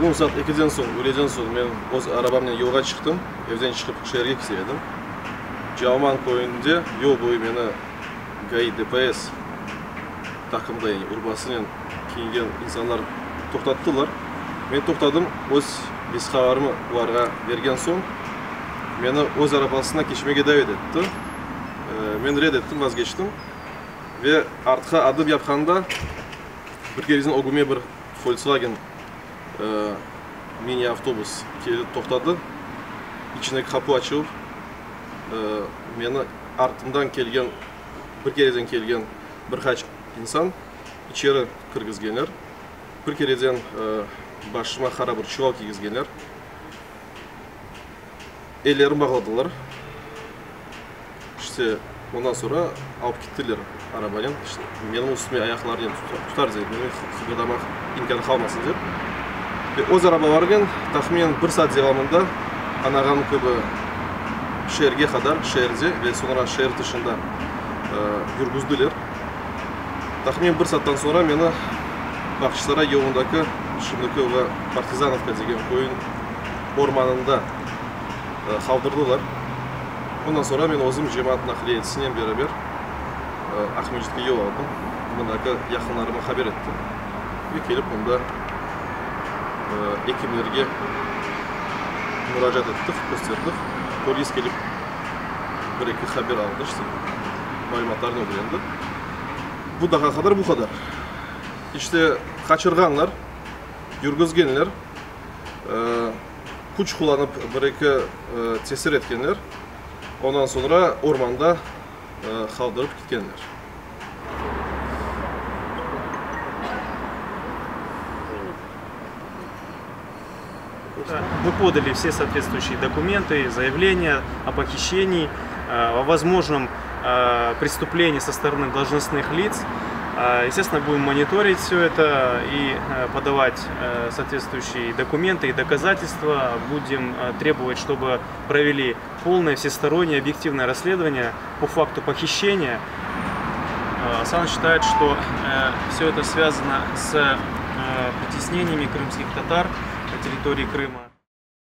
Bugün saat ekiden soñ, üyleden soñ men öz arabamnen yolğa çıqtım. Evden çıqıp şeerge kete edim. Calman köyünde yol boyu meni GAİ, DPS taqımda, yani urbasınen kiyingen insanlar toqtattılar. Men toqtadım, öz vesiqalarımı olarğa bergen soñ, meni öz arabasına keçmege davet etti. Men red ettim, vazgeçtim ve artqa adım yapqanda bir kerezen ögüme bir Volkswagen mini-avtobus kelip toqtadı. İçindeki qapu açılıp, meni artımdan kelgen, bir kereden kelgen bir qaç insan içeri kirgizgenler. Bir kereden başıma qara bir çuval kiygizgenler. Ellerimi bağladılar. İşte, ondan soñra alıp kettiler arabanen. İşte, menim üstüme ayaqlarınen tutar dep, meni qıbırdamaq imkânı qalmasın dep. Ve öz arabalarınen tahminen bir saat devamında anağanım kibi şeerge qadar, şeerde ve soñra şeer tışında yürgüzdiler. Tahminen bir saattan soñra meni Bağçasaray yolundaki şimdiki Partizanovka degen köyün ormanında qaldırdılar. Ondan soñra men özüm cemaat naqliyesinen beraber Aqmescitke yol aldım. Mındaki yaqınlarıma haber ettim ve kelip mında ekimlerge muracaat ettik, kösterdik. Polis kelip bir-eki haber aldı, işte, malümatlarnı ögrendi. Bu daqa qadar bu qadar. İşte, qaçırğanlar, yürgüzgenler. Küç qullanıp bir-eki tesir etkenler, ondan soñra ormanda qaldırıp ketkenler. Мы подали все соответствующие документы, заявления о похищении, о возможном преступлении со стороны должностных лиц. Естественно, будем мониторить все это и подавать соответствующие документы и доказательства. Будем требовать, чтобы провели полное, всестороннее, объективное расследование по факту похищения. Асан считает, что все это связано с притеснениями крымских татар на территории Крыма.